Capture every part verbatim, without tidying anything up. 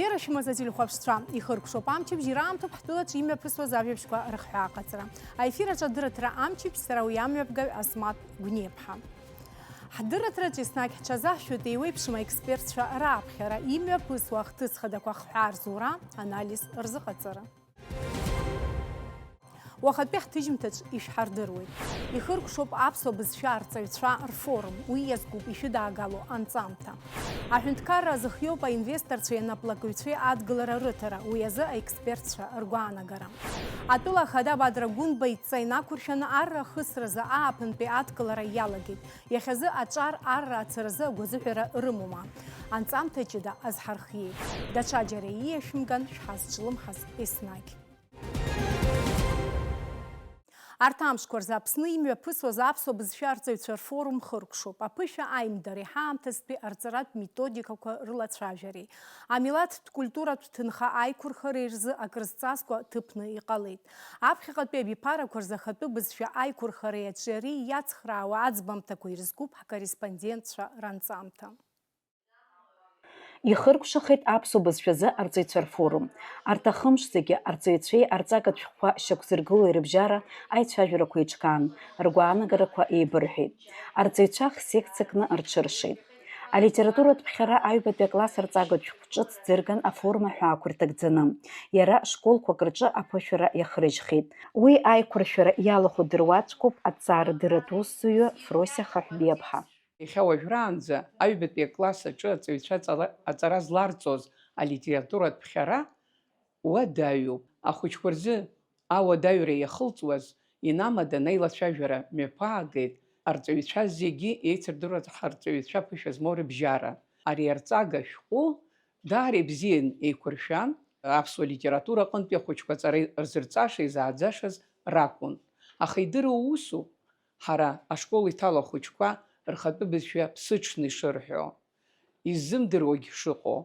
Ирашәымыз ателехәаԥшцәа, ихыркәшоуп амчыбжь, ираамҭоуп ҳтәылаҿ имҩаԥысуаз ажәабжьқәа рыхҳәааҟаҵара. Аефир аҿы адырраҭара амчыбжь, сара уи амҩаԥгаҩ Асмаҭ Гәниаԥҳа. Ҳдырраҭараҿ еснагь ҳҽазаҳшәоит еиуеиԥшым аекспертцәа рааԥхьара, имҩаԥысуа ахҭыс хадақәа хҳәаа рзура, анализ рзыҟаҵара. Уахатәи ҳҭыжьымҭаҿ ишәҳардыруеит. Ихыркәшоуп аԥсуа бызшәа арҵаҩцәа рфорум, уи иазкуп ишәыдаагало анҵамҭа. Аҳәынҭқарра азыхиоуп аинвесторцәеи анаплакыҩцәеи адгылара рыҭара, уи азы аекспертцәа ргәаанагара. Атәыла ахада Бадра Гәынба идҵа инақәыршәаны арра ахысразы ааԥынтәи адкылара иалагеит. Иахьазы аҿар арра ацаразы агәазыҳәара рымоума? Анҵамҭа ҷыда азҳархиеит. Даҽаџьара ииашәымган шәҳазҿлымҳаз еснагь. Арҭ амшқәа рзы Аԥсны имҩаԥысуаз аԥсуа бызшәа арҵаҩцәа рфорум хыркәшоуп. Аԥышәа аимдареи ҳаамҭазтәи арҵаратә методикақәа рылацәажәареи, амилаҭтә культуратә ҭынха аиқәырхареи рзы акрызҵазкуа ҭыԥны иҟалеит. Аԥхьаҟатәи абиԥарақәа рзы ахатәы бызшәа аиқәырхареи аҿиареи иацхраауа аӡбамҭақәа ирызкуп ҳкорреспондентцәа ранҵамҭа. Ихыркәшахеит аԥсуа бызшәазы арҵаҩцәа рфорум. Арҭ ахымш зегьы арҵаҩцәеи арҵагатә шәҟәқәа шьақәзыргылоу ирыбжьара аицәажәарақәа еиҿкаан, ргәаанагарақәа еибырҳәеит. Арҵаҩцәа х-секциа кны рҽыршеит. Алитературатә ԥхьара аҩбатәи акласс арҵагатә шәҟә ҿыц ӡырган афорум аҳәаақәа рҭагӡаны, иара школқәак рҿы аԥышәара иахрыжьхьеит. Уи аиқәыршәара иалахәу дыруаӡәкуп аҭҵаарадырратә усзуҩы Фросиа Хаҳәбиаԥҳа. Иахьа уажәраанӡа аҩбатәи акласс аҿы арҵаҩцәа аҵала-, аҵара зларҵоз алитературатә ԥхьара уадаҩуп. Ахәыҷқәа рзы ауадаҩра иахылҵуаз инамаданы аилацәажәара мҩаԥаагеит арҵаҩцәа зегьы еицырдыруаз ҳарҵаҩцәа ԥышәа змоу рыбжьара. Ари арҵага шәҟәы даара ибзиан еиқәыршәан, аԥсуа литература аҟынтәи ахәыҷқәа аҵара рзырҵаша, изааӡашаз ракәын. Аха идыруа усуп, ҳара ашкол иҭало ахәыҷқәа рхатәы бызшәа ԥсыҽны ишырҳәо, иззымдыруагь шыҟоу,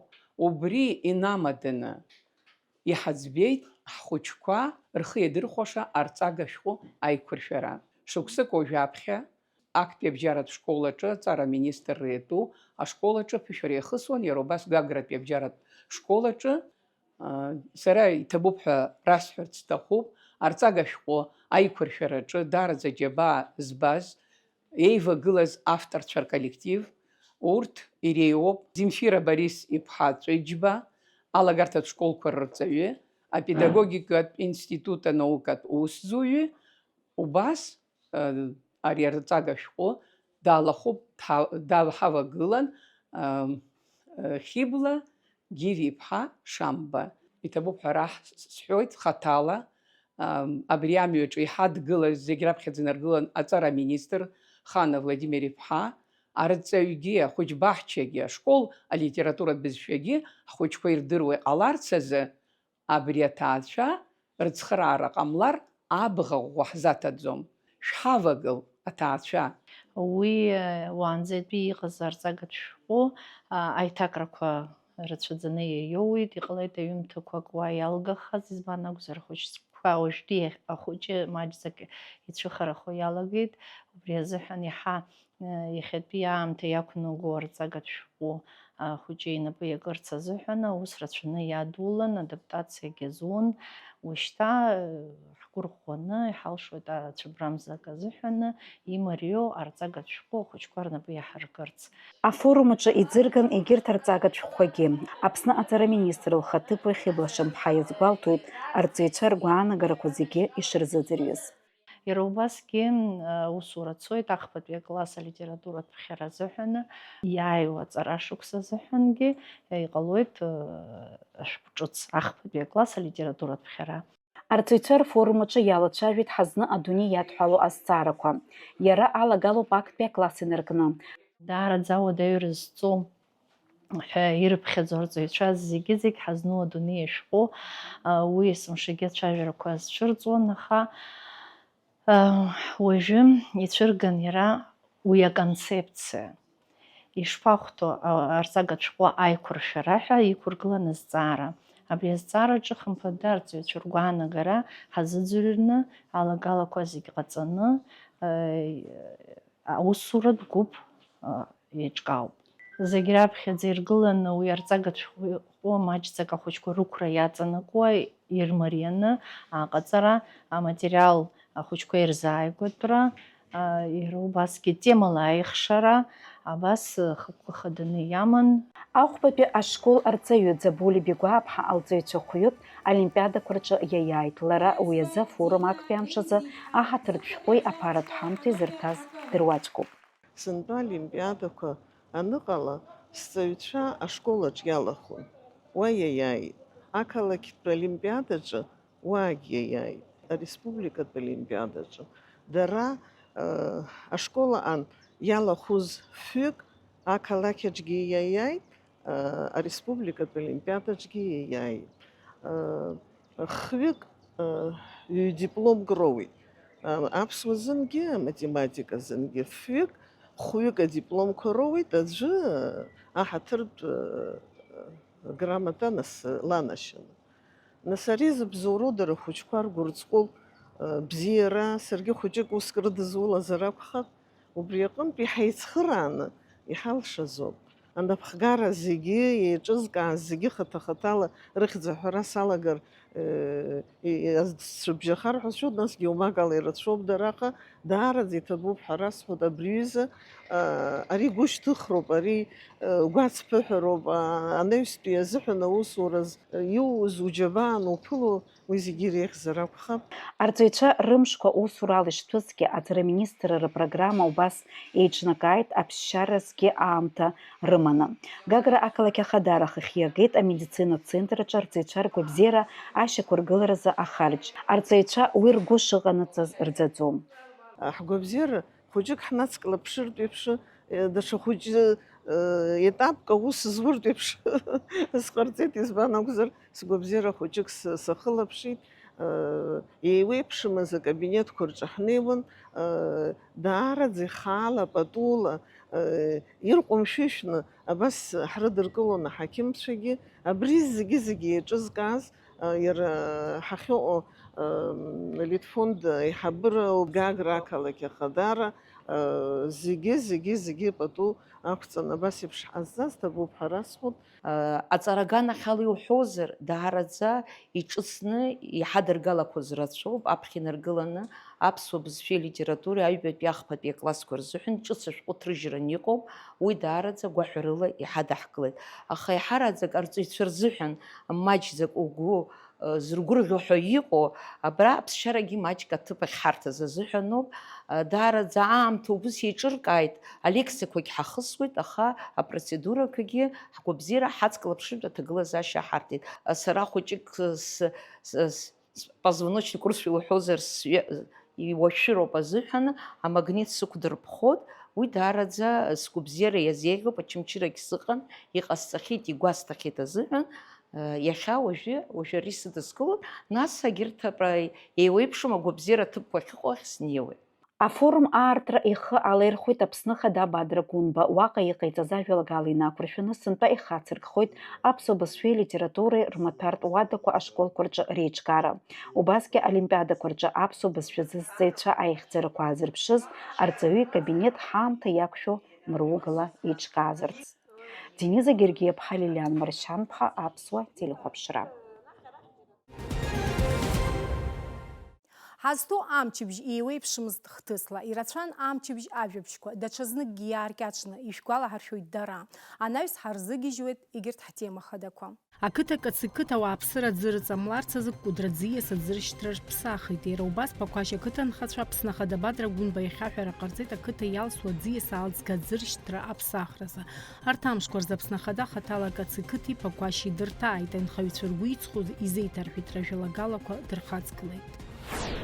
убри инамаданы иҳаӡбеит ҳхәыҷқәа рхы иадырхәаша арҵага шәҟәы аиқәыршәара. Шықәсык уажәаԥхьа актәи абжьаратә школ аҿы аҵара аминистрра иатәу ашкол аҿы аԥышәара иахысуан, иара убас Гагратәи абжьаратә школ аҿы, аа, сара иҭабуп ҳәа расҳәарц сҭахуп, арҵага шәҟәы аиқәыршәараҿы даараӡа аџьабаа збаз, еивагылаз авторцәа рколлектив, урҭ иреиуоуп Земфира Борис-иԥҳа Ҵәыџьба, алагарҭатә школқәа рырҵаҩы, апедагогикатә институт анаукатә усзуҩы, убас, э, ари арҵага шәҟәы далахәуп, дҳа-, далҳавагылан, э, э, Хьыбла Гиви-иԥҳа Шамба. Иҭабуп ҳәа раҳ-, сҳәоит хаҭала, ам, абри амҩаҿы иҳадгылаз зегь раԥхьаӡа инаргылан аҵара аминистр Хана Владимир-иԥҳа, арҵаҩгьы, ахәыҷбаҳчагьы, ашкол алитературатә бызшәагьы ҳхәыҷқәа ирдыруа иҟаларц азы абри аҭаацәа рыцхыраара ҟамлар абӷа ӷәӷәа ҳзаҭаӡом. Шәҳавагыл, аҭаацәа! Уи, уаанӡатәи иҟаз арҵагатә шәҟәы, а, аиҭакрақәа рацәаӡаны иаиоуеит, иҟалеит аҩымҭақәак уа иалгахаз, избан акәзар, ахәыҷқәа уажәтәи ахәыҷы маҷӡак ицәыхарахо иалагеит, убри азыҳәан иаҳа, э, иахьатәи аамҭа иақәнаго арҵагатә шәҟәы ахәыҷы инапы иакырц азыҳәан аус рацәаны иадулан, адаптациагьы азун, уажәшьҭа, э, ҳгәырӷәӷәаны иҳалшоит ацәыббрамзак азыҳәаны имариоу арҵагатә шәҟәы ахәыҷқәа рнапы иаҳаркырц. Афорум аҿы иӡырган егьырҭ арҵагатә шәҟәқәагьы. Аԥсны аҵара министр лхаҭыԥуаҩ Хьыбла Шамԥҳа иазгәалҭоит арҵаҩцәа ргәаанагарақәа зегьы ишырзыӡырҩыз. Иара убасгьы, м, аусура цоит ахԥатәи акласс алитературатә ԥхьара азыҳәаны, иааиуа аҵара шықәса азыҳәангьы, э, иҟалоит, э, ашәҟәы ҿыц, ахԥатәи акласс алитературатә ԥхьара. Арҵаҩцәа рфорум аҿы иалацәажәеит ҳазны адунеи иадҳәалоу азҵаарақәа. Иара алагалоуп актәи акласс инаркны. Даараӡа ауадаҩра зҵоу ҳәа ирыԥхьаӡо арҵаҩцәа зегьы-зегь ҳазну адунеи иашәҟәы, а, уи есымшагьы ацәажәарақәа азцәырҵуан, аха, а, уажәы ицәырган иара уи аконцепциа. Ишԥахәҭоу, а, арҵагатә шәҟәы аиқәыршәара ҳәа иқәыргылан азҵаара. Абри азҵаараҿы, хымԥада, арҵаҩцәа ргәаанагара ҳазыӡырҩрны, алагалақәа зегь ҟаҵаны, а, аусуратә гәыԥ, а, еиҿкаауп. Зегь раԥхьаӡа иргыланы уи арҵагатә шәҟәы Маҷӡак ахәыҷқәа рықәра иаҵанакуа ирмарианы аҟаҵара, аматериал ахәыҷқәа ирзааигәатәра, а, иара убасгьы темала аихшара, абас, хықәкы хаданы иаман. Ахәбатәи ашкол арҵаҩы Ӡабули Бигәааԥҳа алҵаҩцәа хәҩык олимпиадақәа рҿы иаиааит. Лара уи азы афорум актәи амш азы аҳаҭыртә шәҟәи аԥаратә ҳамҭеи зырҭаз дыруаӡәкуп. Сынтәа олимпиадақәа аныҟала, сҵаҩцәа ашколаҿ иалахәын, уа иаиааит. Ақалақьтә олимпиадаҿы уаагьы иаиааит. Ареспубликатә олимпиадаҿы дара, э, ашкол аҟан иалахәыз фҩык ақалақь аҿгьы иаиааит, э, ареспубликатә олимпиадаҿгьы иаиааит. Э, Хҩык, э, ҩ-дипломк роуеит. А, аԥсуа зынгьы, аматематика зынгьы фҩык, хәҩык адипломқәа роуеит, аӡәы, э, аҳаҭыртә, э, грамота нас, э, ланашьала. Нас ари зыбзоуроу дара ахәыҷқәа ргәырҵҟәыл, э, бзиара, саргьы хәыҷык уск рыдызулазар акәхап. Убри аҟынтә иҳаицхырааны иҳалшазоуп. Анапхгара зегьы еиҿызкааз зегьы хаҭа-хаҭала рыхьӡ аҳәара салагар, э, и-, и-, сцәыбжьахар ҳәа сшәоит, насгьы иумагала ирацәоуп дара, аха даараӡа иҭабуп ҳәа расҳәоит абри аҩыза, а, ари гәышьҭыхроуп, ари, э, гәацԥыҳәароуп, а, анаҩстәи азыҳәан аусураз, э, иууз уџьабаа ануԥыло, Уи зегьы иреиӷьзар акәхап. Арҵаҩцәа рымшқәа усурала ишҭәызгьы, аҵара аминистрра рпрограмма убас еиҿнакааит, аԥсшьаразгьы аамҭа рыманы. Гагра ақалақь Ахадара ахахьы иагеит амедицинатә центр аҿы арҵаҩцәа ргәабзиара ашьақәыргыларазы ахарџь. Арҵаҩцәа уи ргәы шыҟанаҵаз рӡаӡом. Ҳгәабзиара Хәыҷык ҳнацклаԥшыртә еиԥш, э, даҽа хәыҷы, э, етапк аус зуртә еиԥш сҟарҵеит, избан акәзар, сгәабзиара хәыҷык с-, сахылаԥшит, э, еиуеиԥшымыз акабинетқәа рҿы ҳнеиуан, э, даараӡа ихала, патула, э, ирҟәымшәышәны абас ҳрыдыркылон аҳақьымцәагьы, абри зегьы-зегьы еиҿызкааз, Иара ҳахьыҟоу, Литфонд аиҳабыра, Гагра ақалақь Ахадара, зегьы, зегьы, зегьы пату ақәҵаны абас еиԥш ҳҟазҵаз ҭабуп ҳәа расҳәоит. Аҵара аганахьала иуҳәозар, даараӡа иҿыцны иҳадыргалақәаз рацәоуп, аԥхьа инаргыланы аԥсуа бызшәеи литературеи аҩбатәи ахԥатәи аклассқәа рзыҳәан ҿыц ашәҟәы ҭрыжьран иҟоуп, уи даараӡа гәаҳәарыла иҳадаҳкылеит. Аха еиҳараӡак арҵаҩцәа рзыҳәан маҷӡак угәы зыргәырӷьо ҳәа иҟоу, абра аԥсшьарагьы маҷк аҭыԥ ахьҳарҭаз азыҳәаноуп. Даараӡа аамҭа убыс еиҿыркааит, алексикақәагь ҳахысуеит, аха апроцедурақәагьы ҳгәабзиара ҳацклаԥшыртә аҭагылазаашьа ҳарҭеит. Сара хәыҷык с-, с-, с-, позвоночник русшәа иуҳәозар, сҩа-, иуашәшәыроуп азыҳәан амагнит сықәдырԥхоит, уи даараӡа сгәабзиара иазеиӷьуп, очамчырагь сыҟан, иҟасҵахьеит, игәасҭахьеит азыҳәан, Иахьа уажәы, уажәы ари сыдыскылоит, нас егьырҭ апра-, еиуеиԥшым агәабзиара аҭыԥқәа ахьыҟоу ахь снеиуеит. Афорум аартра ихы алаирхәеит Аԥсны Ахада Бадра Гәынба. Уаҟа иҟаиҵаз ажәалагала инақәыршәаны, сынтәа ихацыркхоит аԥсуа бызшәеи алитературеи рмаҭәартә уадақәа ашколқәа рҿы реиҿкаара. Убасгьы олимпиадақәа рҿы аԥсуа бызшәа зызҵаҩцәа аихьӡарақәа аазырԥшыз арҵаҩы икабинет ҳаамҭа иақәшәо мругала еиҿкаазарц. Дениза Гергиаԥҳа, Лилиан Маршьанԥҳа, Аԥсуа телехәаԥшра. Ҳазҭоу амчыбжь еиуеиԥшымызт хҭысла, ирацәан амчыбжь ажәабжьқәа, даҽазныкгьы иааркьаҿны ишәгәалаҳаршәоит дара. Анаҩс ҳарзыгьежьуеит егьырҭ ҳтема хадақәа. Ақыҭа Кацыкыҭ ауааԥсыра аӡы рыҵамларц азы Кәыдра аӡиас аӡыршьҭра рԥсахит. Иара убас Ԥақәашь ақыҭанхацәа Аԥсны Ахада Бадра Гәынба иахьа аҳәара ҟарҵеит ақыҭа иалсуа аӡиас аалҵга аӡыршьҭра аԥсахразы. Арҭ амшқәа рзы Аԥсны Ахада хаҭала Кацыкыҭи Ԥақәашьи дырҭааит, анхаҩцәа ргәы иҵхоз изеиҭарҳәеит, ражәалагалақәа дырхаҵгылеит.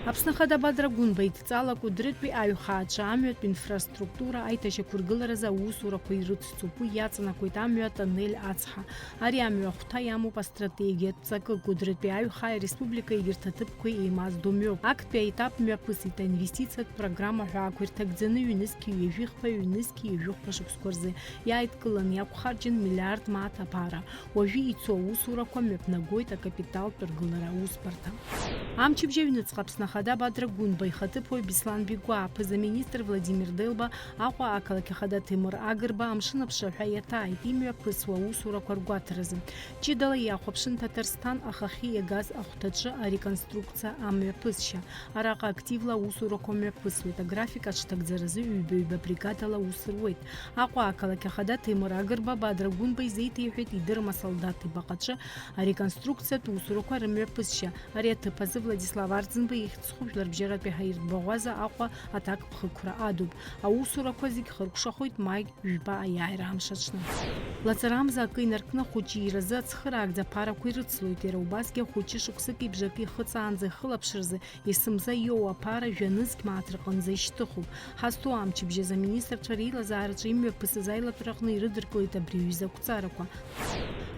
Аԥсны Ахада Бадра Гәынба идҵала Кәыдрытәи аҩхааҿы амҩатә инфраструктура аиҭашьақәыргыларазы аусурақәа ирыцҵоуп. Уи иаҵанакуеит амҩа атоннель ацҳа. Ари амҩа ахәҭа иамоуп астратегиатә ҵакы. Кәыдрытәи аҩхаа ареспублика егьырҭ аҭыԥқәеи еимаздо мҩоуп. Актәи аетап мҩаԥысит аинвестициатә программа ҳәа ақәирҭагӡаны ҩнызқьи ҩажәихԥа, ҩнызқьи ҩажәихәба шықәсқәа рзы. Иааидкыланы иақәхарџьын миллиард мааҭ аԥара. Уажәы ицо аусурақәа мҩаԥнагоит акапиталтә ргылара аусбарҭа. Амчыбжь аҩныҵҟа Аԥсны Ахада Бадра Гәынба ихаҭыԥуаҩ Беслан Бигәаа, аԥыза-министр Владимир Делба, Аҟәа ақалақь ахада Ҭемыр Агрба амшын аԥшаҳәа иаҭааит имҩаԥысуа аусурақәа ргәаҭаразы. Ҷыдала иахәаԥшын Ҭаҭарсҭан ахахьы иагаз ахәҭаҿы ареконструкциа амҩаԥысшьа. Араҟа активла аусурақәа мҩаԥысуеит, аграфик аҽҭагӡаразы ҩба-ҩба бригадала аус руеит. Аҟәа ақалақь ахада Ҭемыр Агрба Бадра Гәынба изеиҭеиҳәеит идырым асолдаҭ ибаҟаҿы ареконструкциатә усурақәа рымҩаԥысшьа. Ари аҭыԥ азы Владислав Арӡынба ихьӡ зху жәларбжьаратәи ҳаиртә баӷәаза Аҟәа аҭакԥхықәра адуп. Аусурақәа зегь хыркәшахоит маи жәба аиааира амш аҽны. Лаҵарамза акы инаркны ахәыҷы иразы ацхыраагӡа аԥарақәа ирыцлоит, иара убасгьы ахәыҷы шықәсыки бжаки ихыҵаанӡа ихылаԥшразы есымза иоуа аԥара жәа-нызқь мааҭ рҟынӡа ишьҭыхуп. Ҳазҭоу амчыбжь азы аминистрцәа реилазаараҿы имҩаԥысыз аилатәараҟны ирыдыркылеит абри аҩыза ақәҵарақәа.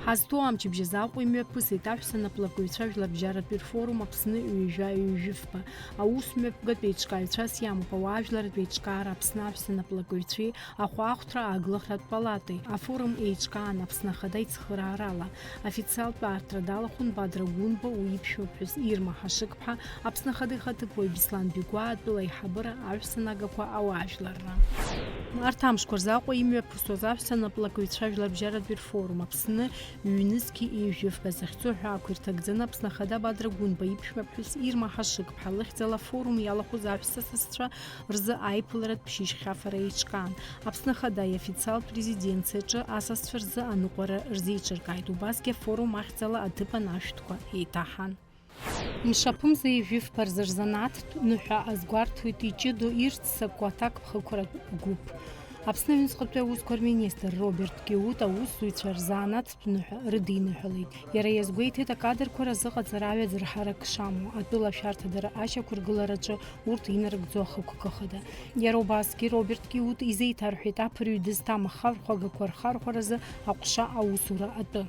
Ҳазҭоу амчыбжь азы Аҟәа имҩаԥысит аҳәса наплакыҩцәа жәларбжьаратәи рфорум Аԥсны ҩажәа ҩажәифба. Аус мҩаԥгатә еиҿкааҩцәас иамоуп ауаажәларратә еиҿкаара Аԥсны аҳәса наплакыҩцәеи ахәаахәҭра ааглыхратә палатеи. Афорум еиҿкаан Аԥсны Ахада ицхыраарала. Официалтә аарҭра далахәын Бадра Гәынба, уи иԥшәмаԥҳәыс Ирма Ҳашыгԥҳа, Аԥсны Ахада ихаҭыԥуаҩ Беслан Бигәаа, атәыла аиҳабыра, аҳәса нагақәа, ауаажәларра. Арҭ амшқәа рзы Аҟәа имҩаԥысуаз аҳәса наплакыҩцәа жәларбжьаратәи рфорум Аԥсны ҩнызқьи ҩажәифба захьӡу аҳәаақәа ирҭагӡаны Аԥсны Ахада Бадра Гәынба иԥшәмаԥҳәыс Ирма Ҳашыгԥҳа лыхьӡала афорум иалахәыз аҳәса сасцәа рзы аиԥыларатә ԥшьышьхьафара еиҿкаан. Аԥсны Ахада иофициалтә резиденциаҿы асасцәа рзы аныҟәара рзеиҿыркааит, убасгьы афорум ахьӡала аҭыԥан ашәҭқәа еиҭаҳан. Мшаԥымза ҩажәифба рзы рзанааҭтә ныҳәа азгәарҭоит иҷыдоу ирццакуа аҭакԥхықәратә гәыԥ. Аԥсны аҩныҵҟатәи аусқәа рминистр Роберт Киут аусзуҩцәа рзанааҭтә ныҳәа рыдиныҳәалеит. Иара иазгәеиҭеит акадрқәа разыҟаҵара аҩаӡара ҳарак шамоу, атәыла ашәарҭадара ашьақәыргылараҿы урҭ инарыгӡо ахықәкы хада. Иара убасгьы Роберт Киут изеиҭарҳәеит аԥырҩ дызҭам ахархәагақәа рхархәаразы аҟәша аусура атәы.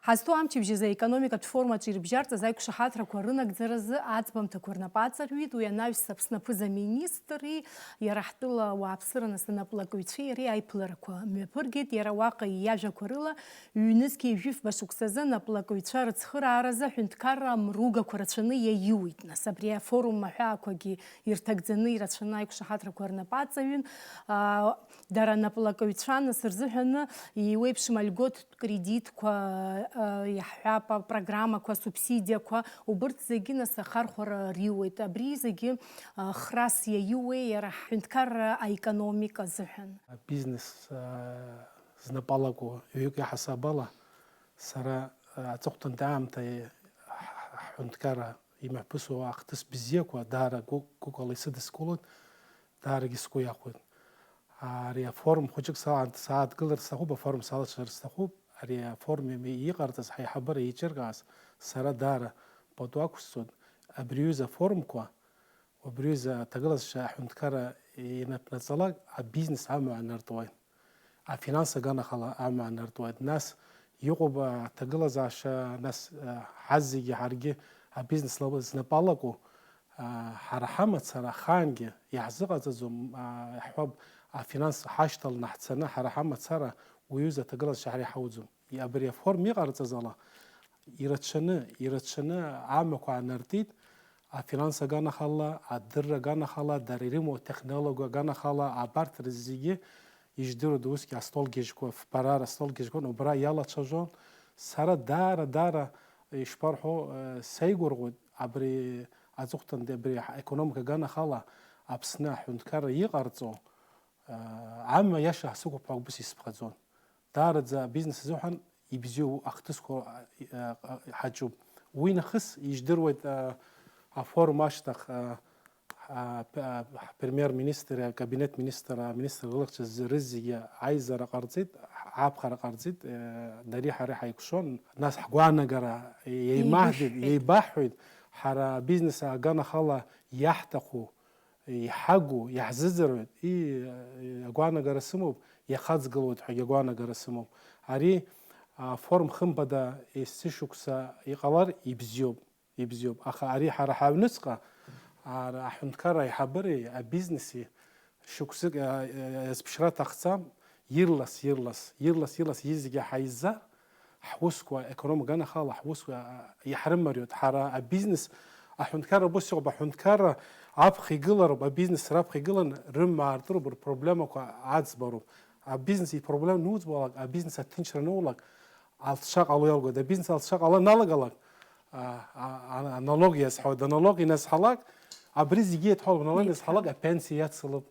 Ҳазҭоу амчыбжь азы аекономикатә форумаҿы ирыбжьарҵаз аиқәшаҳаҭрақәа рынагӡаразы аӡбамҭақәа рнапы аҵарҩит уи анаҩс Аԥсны аԥыза-министри иара ҳтәыла ауааԥсыра нас анаплакыҩцәеи иареи аиԥыларақәа мҩаԥыргеит. Иара уаҟа иажәақәа рыла, ҩнызқьи жәифба шықәсазы анаплакыҩцәа рыцхырааразы аҳәынҭқарра амругақәа рацәаны иаиуит. Нас абри афорум аҳәаақәагьы ирҭагӡаны ирацәаны аиқәшаҳаҭрақәа рнапы аҵаҩын. Аа, Дара анаплакыҩцәа нас рзыҳәаны еиуеиԥшым альготә кредитқәа, а, иаҳҳәап, апрограммақәа, асубсидиақәа, убырҭ зегьы нас ахархәара риуеит. Абри зегьы, а, храс иаиуеи иара ҳҳәынҭқарра аекономика азыҳәан? Абизнес, а, знапы алаку ҩык иаҳасаб ала, сара, а, аҵыхәтәантәи аамҭа ҳ-, ҳ-, ҳҳәынҭқарра имҩаԥысуа ахҭыс бзиақәа даара гәы-, гәыкала исыдыскылоит. Даарагьы сгәы иахәоит. Ари афорум хәыҷык саа-, сааҭгылар сҭахуп, афорум салацәажәар сҭахуп. Ари афорум ими-, иҟарҵаз ҳаиҳабыра еиҿыркааз сара даара пату ақәсҵоит. Абри аҩыза афорумқәа, убри аҩыза аҭагылазаашьа аҳәынҭқарра инапнаҵалак, абизнес амҩа анартуеит. Афинанс аганахьала амҩа анартуеит. Нас иҟоуп, а, аҭагылазаашьа, нас, а, ҳазегьы ҳаргьы абизнес лаб-, знапы алаку, а, ҳара ҳамацара ахаангьы иаҳзыҟаҵаӡом, а, иаҳҳәап, афинанс ҳашьҭаланы ҳцаны ҳара ҳамацара уи аҩыза аҭагылазаашьа ҳара иҳауӡом. Абри афорум иҟарҵаз ала, ирацәаны, ирацәаны амҩақәа аанартит, афинанс аганахьала, адырра аганахьала, дара ирымоу атехнологиа аганахьала, абарҭ зегьы ижәдыруада, усгьы астолгьежьқәа, фбарара астолгьежьқәа убра иалацәажәон. Сара даара, даара, ишԥарҳәо, э, сеигәырӷәоит абри аҵыхәтәантәи абри аекономика аганахьала Аԥсны аҳәынҭқарра иҟарҵо, э, амҩа иаша ҳасықәуп ҳәа убас исԥхьаӡон. Даараӡа абизнес азыҳәан ибзиоу ахҭысқәа, а, а, а, ҳаҿуп. Уи нахыс ижәдыруеит, а, афорум ашьҭахь, а, а, п-, а, ҳпремиер-министр, акабинет министр, аминистр рылахьча з-, рызегьы аизара ҟарҵеит, ҳ-, аԥхара ҟарҵеит, э, дареи ҳареи ҳаикәшон. Нас ҳгәаанагара еимаҳдеит, еибаҳҳәеит. Еибаҳҳәеит, ҳара абизнес аганахьала иаҳҭаху, иҳагу, иаҳзыӡырҩуеит, и, агәаанагара сымоуп, иахаҵгылоит ҳәагьы агәаанагара сымоуп. Ари, а, форум хымԥада есышықәса иҟалар ибзиоуп, ибзиоуп. Аха ари ҳара ҳаҩныҵҟа, ара аҳәынҭқарра аиҳабыреи абизнеси шықәсык, а, а, азԥшра аҭахӡам, ирлас, ирлас, ирлас, ирлас изегьы ҳаизар, Ҳусқәа, экономика анахала, ҳусқәа, а, иаҳрымариоуп. Ҳара абизнес, аҳәынҭқарра убас иҟоуп, аҳәынҭқарра аԥхьа игылароуп, абизнес раԥхьа игылан, рымҩа аартыроуп, рпроблемақәа аӡбароуп. Абизнес ипроблема нуӡбалак, абизнес аҭынчра аноулак, алҵшәа ҟало иалагоит. Абизнес алҵшәа ҟала аналагалак, а, а, а, аналог иазҳауеит, аналог иназҳалак, абри зегьы еидҳәалоуп, аналог иназҳалак, апенсиа иацылап,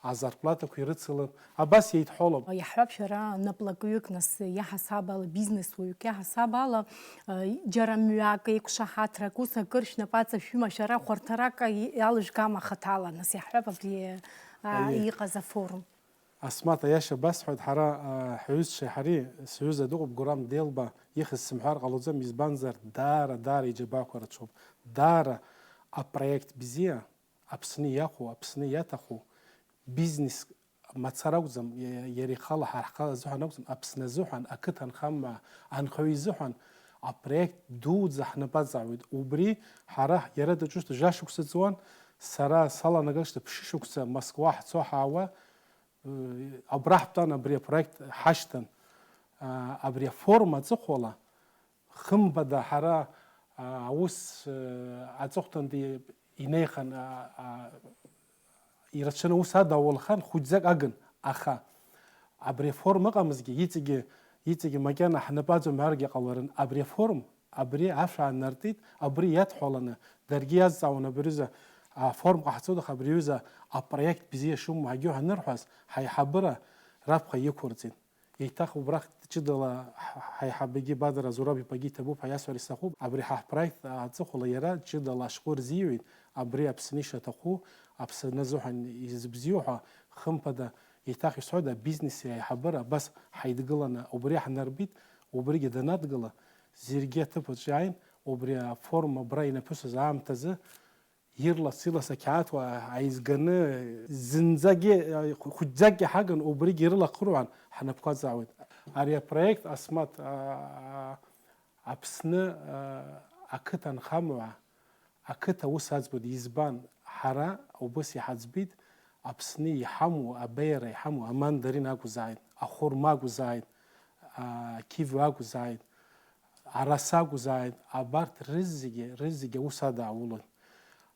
азарплатақәа ирыцылап, абас еидҳәалоуп. Иаҳҳәап, шәара наплакҩык, нас, иаҳасаб ала, бизнес уаҩык иаҳасаб ала, э, џьара мҩак, еиқәшаҳаҭрак, ус акыр шәнапы аҵашәыма, шәара хәарҭарак иалыжәгама хаҭала, нас, иаҳҳәап, абри, а, Аиеи. Иҟаз афорум. Асмаҭ, аиаша басҳәоит, ҳара, а, ҳҩызцәеи ҳареи, сҩыза дыҟоуп, Гурам Делба, ихьыз сымҳәар ҟалаӡом, избанзар, даара, даара иџьабаақәа рацәоуп. Даара апроект бзиа, Аԥсны иахәо, Аԥсны иаҭаху, бизнес мацара акәӡам, иа-, иара ихала, ҳара ҳхала азыҳәан акәӡам, Аԥсны азыҳәан, ақыҭа анхамҩа анхаҩы изыҳәан апроект дуӡӡа ҳнапы аҵаауеит. Убри ҳара, иара даҿуп жәа шықәса ҵуан, сара саланагалшт ԥшьышықәса Москва ҳцо ҳаауа, э, абра ҳтәан, абри апроект ҳашьҭан. А, абри афорум аҵыхәала, хымԥада ҳара, а, аус, э, аҵыхәтәантәи инеихын, а, а, ирацәаны аус адаулхан, хәыҷӡак агын, аха абри афорум ыҟамызгьы, иҵегьы, иҵегьы макьана ҳнапы аӡом ҳәаргьы ҟаларын. Абри афорум, абри ашә аанартит, абри иадҳәаланы, даргьы иазҵаауан абри аҩыза афорум ҟаҳҵода, аха абри аҩыза апроект бзиа шумоу ҳагьы анырҳәаз, ҳаиҳабыра раԥхьа иқәырҵеит. Еиҭах убрахь ҷыдала ҳ-, ҳаиҳабагьы Бадра Зураб иԥагьы иҭабуп ҳәа иасҳәар исҭахуп. Абри ҳа ҳпроект аҵыхәала иара ҷыдала ашәҟәы рзиҩит, абри Аԥсны ишаҭаху, Аԥсны азыҳәан изыбзиоу ҳәа, хымԥада, еиҭах исҳәоит, абизнеси аиҳабыра абас ҳаидгыланы убри ҳнарбеит, убригьы данадгыла, зегьы аҭыԥ аҿы иааин, убри афорум абра инаԥысыз аамҭазы, Ирлас-ирлас ақьаадқәа ааизганы, зынӡагьы, хәыҷӡакгьы ҳагын, убригьы ирылахыруан, ҳнапқәа аҵаауеит. Ари апроект, Асмаҭ, а, Аԥсны, а, ақыҭа анхамҩа, ақыҭа аус аӡбоит. Избан? Ҳара убас иҳаӡбеит, Аԥсны иҳамоу, абеиара иҳамоу амандарин акәзааит, ахәырма акәзааит, а, ақиви акәзааит, араса акәзааит, абарҭ рызегьы, рызегьы аус адаулоит.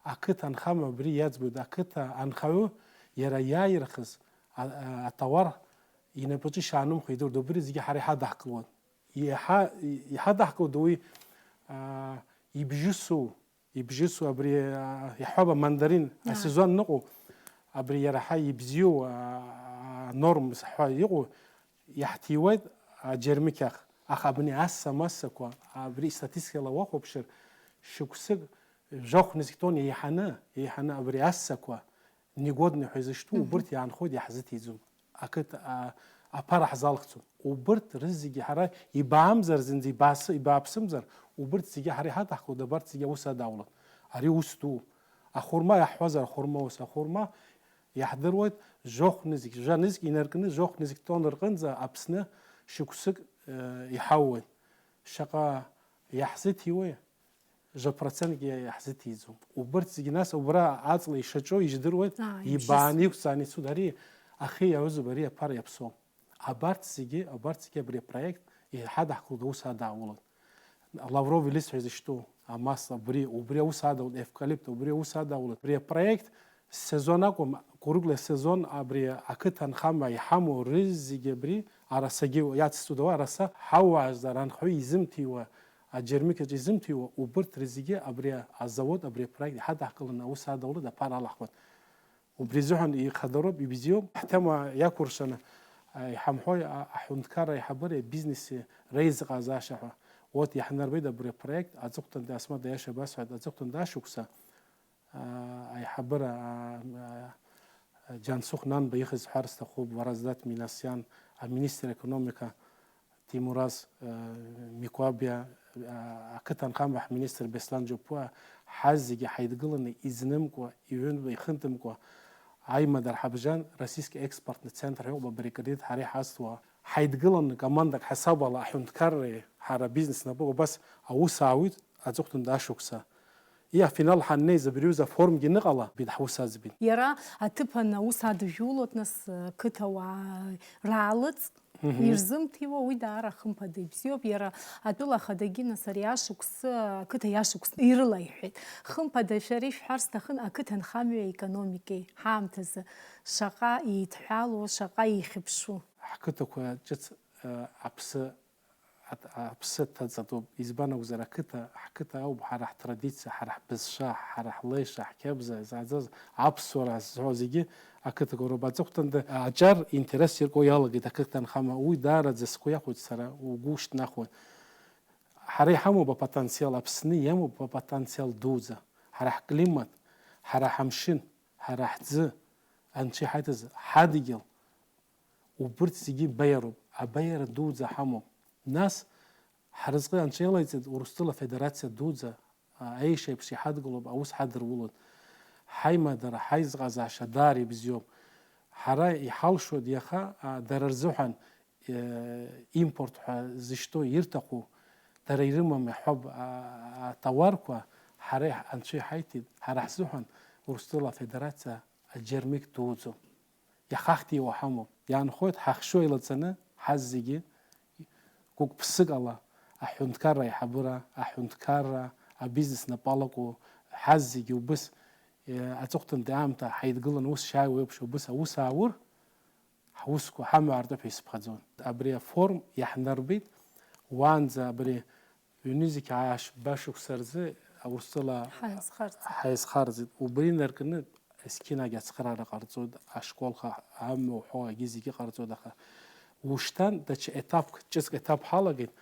Ақыҭа анхамҩа абри иаӡбоит, ақыҭа анхаҩы иара иааирхыз а-, а-, атауар инапаҿы ишаанымхо идырт, убри зегьы ҳара иҳадаҳкылоит. Иҳа-, иҳадаҳкылоит уи, а, ибжьысу, ибжьысу абри, а, иаҳҳәап, амандарин, аа, асезон ныҟәо, абри иара ҳа ибзиоу, а, а, нормс ҳәа иҟоу, иаҳҭиуеит аџьармыкьахь. Аха абни асса-массақәа, абри статистикала уахәаԥшыр, шықәсык жәохә нызқь тонна еиҳаны, еиҳаны абри ассақәа негодны ҳәа изышьҭоу, мгм, убырҭ иаанхоит, иаҳзыҭиӡом. Ақыҭа, а, аԥара ҳзалхӡом. Убырҭ рызегьы ҳара ибаамзар зынӡа, ибаасы-, ибааԥсымзар, убырҭ зегьы ҳара иҳадаҳкылоит, абарҭ зегьы аус адаулоит. Ари ус дууп. Ахәырма иаҳҳәозар, ахәырма ус, ахәырма иаҳдыруеит, жәохә нызқь, жәа нызқь инаркны, жәохә нызқь тонна рҟынӡа Аԥсны шықәсык, э, иҳауеит. Шаҟа иаҳзыҭиуеи? Жәа процентгьы иаҳзыҭиӡом. Убырҭ зегьы нас убра аҵла ишаҿоу ижьдыруеит, аа, ибааны ибжьыс-, иқәҵааны ицоит. Ари ахи иаҩызоуп, ари аԥара иаԥсоуп. Абарҭ зегьы, абарҭ зегьы абри апроект иҳадаҳкылоит, аус адаулоит. Лавров илызҳәа изышьҭоу амас абри, убри аус адаулоит, евкалипт, убри аус адаулоит. Абри апроект сезон акәым, кәыргәла сезон абри ақыҭа анхамҩа иҳамоу рызегьы абри арасагьы иацсҵоит, араса ҳауаажәлар анхаҩы изымҭиуа, аџьармыкьаҿ изымҭиуа, убырҭ рызегьы абри азавод, абри апроект иҳадаҳкыланы аус адаулоит, аԥара алаҳхуеит. Убри азыҳәан ихадароуп, ибзиоуп. Ҳтема иақәыршәаны, а, иҳамҳәои, а, аҳәынҭқарра аиҳабыреи абизнеси реизыҟазаашьа ҳәа. Урҭ иаҳнарбеит абри апроект, аҵыхәтәантәи, Асмаҭ, аиаша басҳәоит, аҵыхәтәантәи ашықәса, а, аиҳабыра, а, а, Џьансыхә Нанба ихьыз ҳәар сҭахуп, Вараздат Минасиан, аминистр экономика, Ҭемураз, э, Микәабиа, э, ақыҭа анхамҩа ҳминистр Беслан Џьопуа, ҳазегьы ҳаидгыланы, изнымкәа, иҩынтәа ихынтәымкәа, аимадара ҳабжьан, Российский экспортный центр ҳәа иҟоуп абри акредит ҳара иҳазҭуа. Ҳаидгыланы, командак ҳасабала аҳәынҭқарреи ҳара абизнес напы убас аус аауит аҵыхәтәантәи ашықәса. Иа финал ҳаннеиз абри аҩыза афорумгьы аныҟала, бит ҳус аӡбит. Иара аҭыԥан аус адыжәулоит, нас, қыҭауаа раалыҵ Мгм. ирзымҭиуа, уи даара хымԥада ибзиоуп. Иара атәыла ахадагьы, нас, ари ашықәсы, ақыҭа иашықәс ирылаиҳәеит. Хымԥада, шәара ишәҳәар сҭахын, ақыҭанхамҩа аекономикеи ҳаамҭазы шаҟа еидҳәалоу, шаҟа еихьыԥшу. Ҳқыҭақәа ҿыц, э, аԥсы аԥсы ҭаҵатәуп, избан акәзар, ақыҭа, ҳқыҭа ауп, ҳара ҳтрадициа, ҳара ҳбызшәа, ҳара ҳлеиша, ҳқьабза зааӡаз аԥсуара зҳәо зегьы ақыҭақәа роуп. Аҵыхәтәанда аҿар интерес ирку иалагеит ақыҭанхамҩа, уи даараӡа сгәы иахәоит сара, угәы ушьҭнахуеит. Ҳара иҳамоуп апотенциал, Аԥсны иамоуп апотенциал дуӡӡа, ҳара ҳклимат, ҳара ҳамшын, ҳара ҳӡы, Анцәа иҳаиҭаз ҳадгьыл, Убырҭ зегьы баиароуп, абаиара дуӡӡа ҳамоуп. Нас, ҳразҟы Анцәа иалаиҵеит Урыстәыла Афедерациа дуӡӡа, аиашеиԥш иҳадгылоуп, аус ҳадырулоит. Ҳаимадара, ҳаизҟазаашьа даара ибзиоуп. Ҳара иҳалшоит иаха, а, дара рзыҳәан, э, импорт ҳәа зышьҭоу ирҭаху, дара ирымам иаҳҳәап, а, атауарқәа, ҳара иҳ-, Анцәа иҳаиҭеит, ҳара ҳзыҳәан Урыстәыла Афедерациа аџьармыкьа дуӡӡоуп. Иахахьҭиуа ҳамоуп. Иаанхоит ҳахьшьуа еилаҵаны, ҳазегьы гәык-ԥсыкала аҳәынҭқарра аиҳабыра, аҳәынҭқарра, абизнес напалакуа, ҳазегьы убыс, э, аҵыхәтәантәи аамҭа ҳаидгыланы ус шааиуа еиԥш убыс аус ааур, ҳусқәа ҳамҩа аартуп ҳәа исыԥхьаӡон. Абри афорум иаҳнарбеит, уаанӡа абри Ҩнызқь ааба шықәса рзы Урыстәыла Ҳаизхарҵеит. Ҳаизхарҵеит. Убри инаркны есқьынагь ацхыраара ҟарҵоит, ашколқәа амҩа уҳәо агьы зегьы ҟарҵоит, аха ушьҭан даҽа етапк, ҿыцк етап ҳалагеит.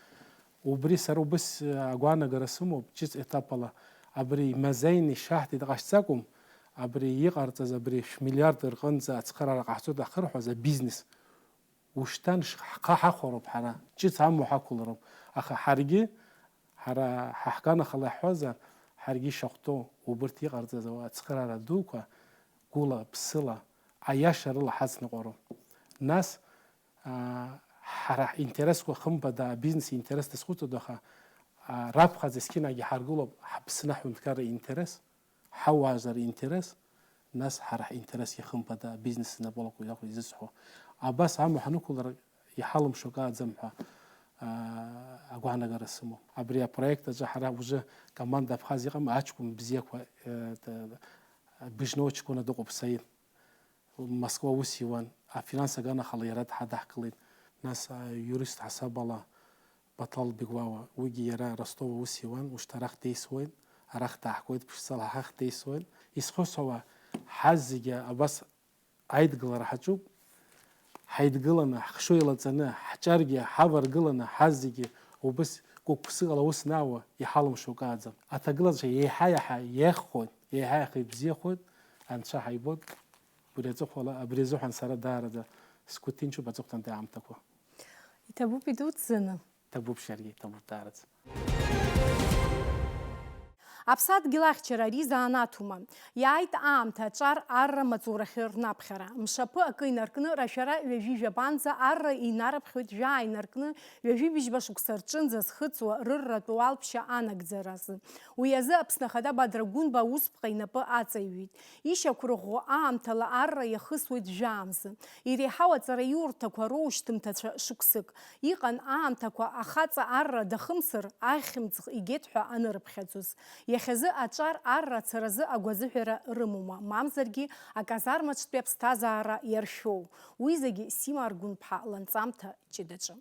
Убри сара убыс агәаанагара сымоуп, ҿыц етапала абри имазеины ишаҳҭеит ҟашьҵакәым, абри иҟарҵаз абри шә-миллиард рҟынӡа ацхыраара ҟаҳҵоит ахырҳәаз абизнес. Ушьҭан ш-, ҳхы ҳахәароуп ҳара, ҿыц амҩа ҳақәлароуп, аха ҳаргьы, ҳара ҳа ҳганахала иаҳҳәозар, ҳаргьы ишахәҭоу убырҭ иҟарҵаз ацхыраара дуқәа гәыла, ԥсыла, аиаша рыла ҳацныҟәароуп. Нас, аа, ҳара ҳинтересқәа хымԥада, абизнес интерес дазхәыцуеит, аха, аа, раԥхьаӡа есқьынагьы ҳаргылоуп ҳаԥсны аҳәынҭқарра интерес. Ҳауаажәлар интерес, нас ҳара ҳинтерес иахымԥада, абизнес напалакуа иахәо изызҳәо. Абас амҩа ҳанықәлар иҳалымшо акы ыҟаӡам ҳәа, аа, агәаанагара сымоуп. Абри апроект аҿы ҳара уже команда Абхазиа иҟам, аҷкәын бзиақәа, э, т-, Быжьноу ҷкәына дыҟоуп, Саид. Москва аус иуан, афинанс аганахала иара дҳадаҳкылеит. Нас, а, юрист ҳасабала Батал Беглава, уигьы иара Ростов аус иуан, ушьҭа арахь деисуеит, арахь даҳкуеит, ԥшӡала ҳахь деисуеит. Исхысҳәаауа, ҳазегьы абас аидгылара ҳаҿуп, ҳаидгыланы, ҳхшыҩ еилаҵаны, ҳҿаргьы ҳаваргыланы, ҳазегьы убыс гәык-ԥсыкала аус наауа иҳалымшо акы ыҟаӡам. Аҭагылазаашьа еиҳа-еиҳа иеиӷьхоит, еиҳа-еиҳа ибзиахоит, Анцәа ҳаибоит. Убри аҵыхәала, абри азыҳәан сара даараӡа сгәы ҭынчуп аҵыхәтәантәи аамҭақәа. Иҭабуп идуӡӡаны. Иҭабуп шәаргьы, иҭабуп даараӡа. Аԥсадгьыл ахьчара ари заанаҭума? Иааит аамҭа аҿар арра маҵурахьы рнаԥхьара. Мшаԥы акы инаркны, рашәара ҩажәи жәабанӡа арра инарыԥхьоит, жәаа инаркны, ҩажәи быжьба шықәса рҿынӡа зхыҵуа рырратә уалԥшьа анагӡаразы. Уи азы Аԥсны Ахада Бадра Гәынба аусԥҟа инапы аҵаҩит. Ишьақәырӷәӷәо аамҭала арра иахысуеит жәаамзы. Иреиҳау аҵараиурҭақәа роушьҭымҭацәа шықәсык. Иҟан аамҭақәа ахаҵа арра дахымсыр, ахьымӡӷ игеит ҳәа анырыԥхьаӡоз. Иахьазы аҿар арра ацаразы агәазыҳәара рымоума, мамзаргьы аказармаҿтәи аԥсҭазаара иаршәоу. Уи зегьы Сима Аргәынԥҳа ланҵамҭа ҷыдаҿы.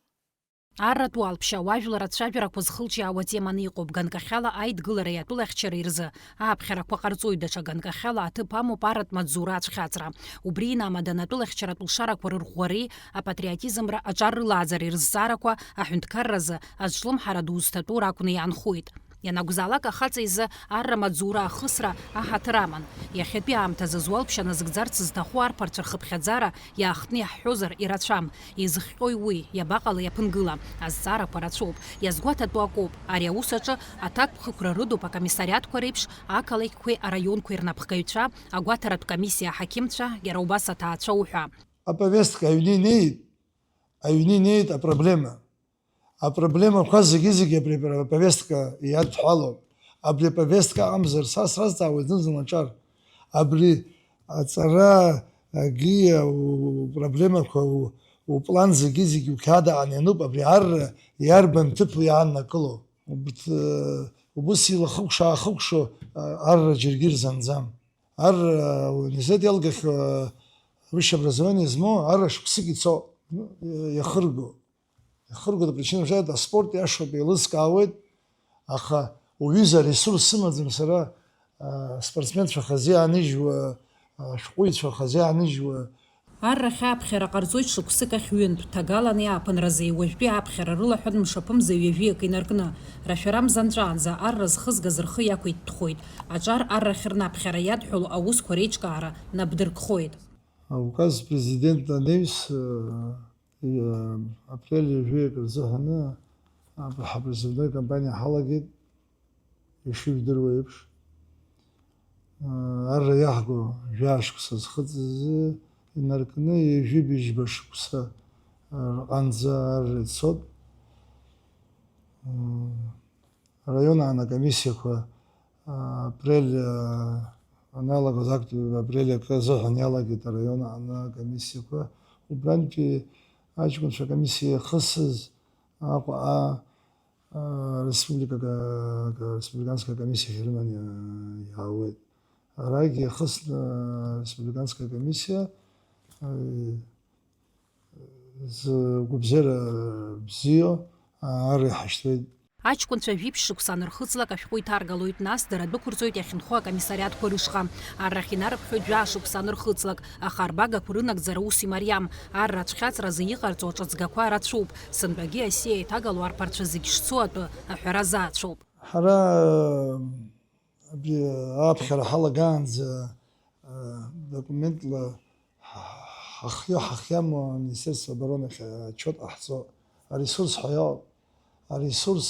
Арратә уалԥшьа, уажәлар ацәажәарақәа зхылҿиаауа теманы иҟоуп, ганкахьала аидгылареи атәылахьчареи рзы ааԥхьарақәа ҟарҵоит, даҽа ганкахьала аҭыԥ амоуп арратә маҵзура ацәхьаҵра. Убри инамаданы атәылахьчаратә лшарақәа рырӷәӷәареи апатриотизмра аҿар рылааӡареи рызҵаарақәа аҳәынҭқарразы азҿлымҳара ду зҭатәу ракәны иаанхоит. Ианакәзаалак ахаҵа изы арра маҵзура ахысра аҳаҭыр аман. Иахьатәи аамҭазы зуалԥшьа назыгӡарц зҭаху арԥарцәа рхыԥхьаӡара иаахтны иаҳҳәозар ирацәам. Изыхҟьои уи, иабаҟалеи аԥынгыла? Азҵаарақәа рацәоуп. Иазгәаҭатәу акоуп, ари аус аҿы аҭакԥхықәра рыдуп акомиссариатқәа реиԥш ақалақьқәеи араионқәеи рнапхгаҩцәа, агәаҭаратә комиссиа аҳақьымцәа, иара убас аҭаацәа уҳәа. Аповестка аҩны инеит, аҩны инеит апроблема. Апроблемақәа зегьы-зегьы абри аповестка иадҳәалоуп. Абри аповестка аҟамзар, са сразҵаауеит зны-зынла аҿар. Абри аҵара, агьи, у-, упроблемақәа, у-, уплан зегьы-зегьы уқьаад аҟны иануп, абри арра иарбан ҭыԥу иааннакыло? Убарҭ, э, убыс илахыкәша-аахыкәшо, э, арра џьаргьы ирзанӡам. Ар, э, университет иалгахьоу, э, высшее образование змоу арра шықәсык ицо, ну, иахырго. Иахыргоит, апричина мшәеит, аспорт иашоуп, еилыскаауеит, аха уҩыза аресурс сымаӡам сара, а, спортсменцәа хазы иааныжьуа, ашәҟәыҩҩцәа хазы иааныжьуа. Аррахь аԥхьара ҟарҵоит шықәсык ахь ҩынтә, ҭагалан иааԥынразы, уажәтәи аԥхьара рылаҳәан мшаԥымза ҩажәи акы инаркны, рашәара мза нҵәаанӡа арра зхызгаз рхы иақәиҭәхоит. Аҿар аррахь рнаԥхьара иадҳәалоу аусқәа реиҿкаара набдыркхоит. Ауказ президент анеҩс, э, апрель ҩажәи акы рзыҳәаны аб-, ҳапризывной кампаниа ҳалагеит, ишыжәдыруа еиԥш. Арра иаҳго жәаа шықәса зхыҵыз инаркны ҩажәи быжьба шықәса рҟынӡа арра ицот. Араион аан акомиссиақәа, а, апрель, а, аналагоз, актәи апрель акы азыҳәан иалагеит араион аан акомиссиақәа. Убрантәи аҷкәынцәа акомиссиа иахысыз Аҟәа, а, а, республика, ка-, ка-, республиканская комиссиахь ирыманы иаауеит. Арагь иахысны ареспубликанская комиссиа, а, згәабзиара бзиоу, а, арра иҳашьҭуеит. Аҷкәынцәа жәиԥшь шықәса анырхыҵлак ашәҟәы иҭаргалоит, нас дара дәықәырҵоит иахьынхо акомиссариатқәа рышҟа. Аррахь инарыԥхьоит жәаа шықәса анырхыҵлак, аха арбагақәа рынагӡара ус имариам. Арра ацәхьаҵразы иҟарҵо аҿыҵгақәа рацәоуп. Сынтәагьы асиа иҭагало арԥарцәа зегь шцо атәы аҳәара заацәоуп. Ҳара, абри аԥхьара ҳалагаанӡа, документла ҳа-, ҳахио-ҳахиамуа Министерство обороны ахь отчет ҟаҳҵо. Аресурс ҳәа иоуп. Аресурс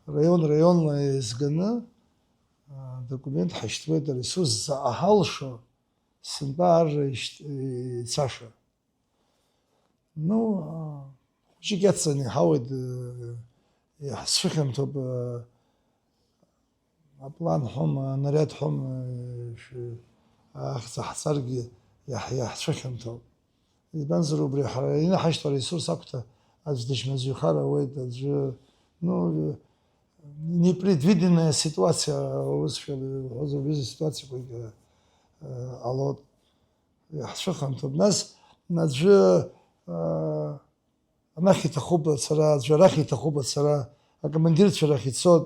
раион-раионла еизганы, а, документ ҳашьҭуеит, аресурс заҟа ҳалшо, сынтәа арра ишьҭ-, ицаша. Ну, а, хәыҷык иацҵаны иҳауеит, э, иаҳцәыхьанҭоуп, э, аплан ҳәома, анариад ҳәома, э, шәы-, ахьӡ ҳҵаргьы иаҳ-, иаҳцәыхьанҭоуп. Избанзар, убри ҳара инаҳашьҭуа аресурс агәҭа аӡә дычмазаҩхар ауеит, аӡәы, ну, непредвиденная ситуация, урысшәала иуҳәозар, убри ситуациақәагьы, э, ҟалоит. Иаҳцәыханҭоуп. Нас аӡәы, аа, анахь иҭахуп ацара, аӡәы арахь иҭахуп ацара, акомандирцәа рахь ицот,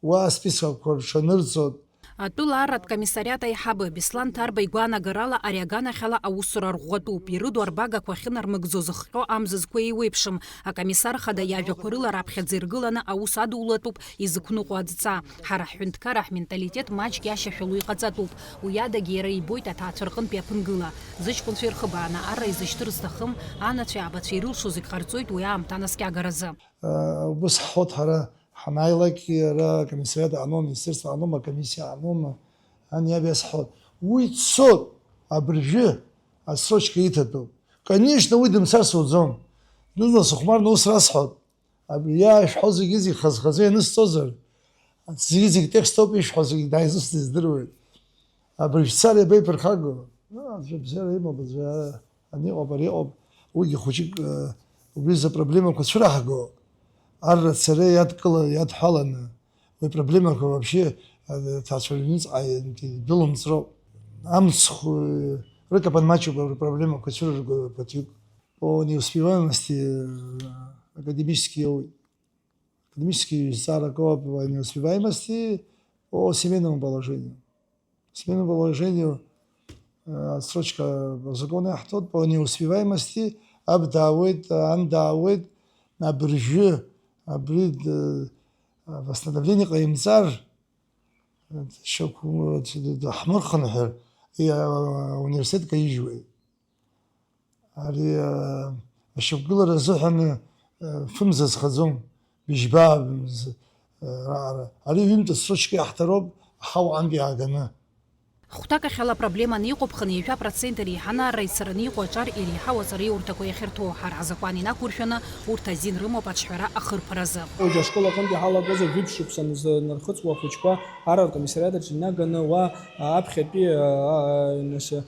уа асписокқәа рҽанырҵот. Атәыла арратә комиссариат аиҳабы Беслан Ҭарба игәаанагарала, ари аганахьала аусура арӷәӷәатәуп, ирыду арбагақәа ахьынармыгӡо зыхҟьо амзызқәа еиуеиԥшым. Акомиссар хада иажәақәа рыла раԥхьаӡа иргыланы аус адулатәуп изықәныҟәо адҵа. Ҳара ҳҳәынҭқарра ҳменталитет маҷк иашьашәалоу иҟаҵатәуп. Уи адагьы иара ибоит аҭаацәа рҟынтәи аԥынгыла. Зыҷкәынцәа ирхыбааны арра изышьҭыр зҭахым, анацәеи аабацәеи ирылшо зегь ҟарҵоит уи аамҭа наскьагаразы. Убыс ҳҳәот ҳара ҳанааилак, ара акомиссариат аҟаноума, аминистерство аҟаноума, акомиссиа аҟаноума, ани иаби азҳәот. Уи дцот, абыржәы асрочка иҭатәуп. Конечно, уи дымцарц уӡом. Зны-зынла сыхәмарны ус расҳәот. Абри иаашәҳәо зегьы-зегь хаз-хазы ианысҵозар, зегьы-зегь текст ауп ишәҳәо, зегьы дааизыст издыруеит. Абыржәцара иабеиԥырхагоу? Аӡәы абзиара имоуп, аӡәы аниҟоуп, ари ыҟоуп. Уигьы хәыҷык, э, убри рзы апроблемақәа цәыраҳго, арра цара иадкыла-, иадҳәаланы, уи апроблемақәа вообще, э, аҭаацәа рыҩныҵҟа идәылымҵроуп. Амцхә, э, рыкапан маҷуп абри апроблемақәа цәырырго ԥыҭҩык. По неуспеваемости, э, академический иоуит. Академический зҵаарак ауп по неуспеваемости, по семейному положению. Семейному положению, э, отсрочка по закону иаҳҭоит, по неуспеваемости, аб даауеит, ан даауеит, абыржәы, абри д-, восстановление ҟаимҵар, шьоук, д-, д-, даҳмырхынҳәыр, и-, ауниверситет каижьуеит. Ари, а, ашьақәгылара азыҳәан, а, фымза зхаӡом, быжьба, мз-, а, раҟара. Ари ҩынтә асрочка иаҳҭароуп, ҳауаантә иааганы. Хәҭакахьала апроблема аниҟәыԥхын, ҩажәа процент иреиҳаны арра ицараны иҟоу аҿар иреиҳау аҵараиурҭақәа иахьырҭоу, ҳара ҳзакәан инақәыршәаны, урҭ азин рымоуп аҿҳәара ахырԥаразы. Уи ашкол аҟынтә иҳалагозар жәиԥшь шықәса нзы-, нырхыҵуа ахәыҷқәа арратә комиссариат аҿы инаганы уа, а, аԥхьатәи, а, а, нас, а,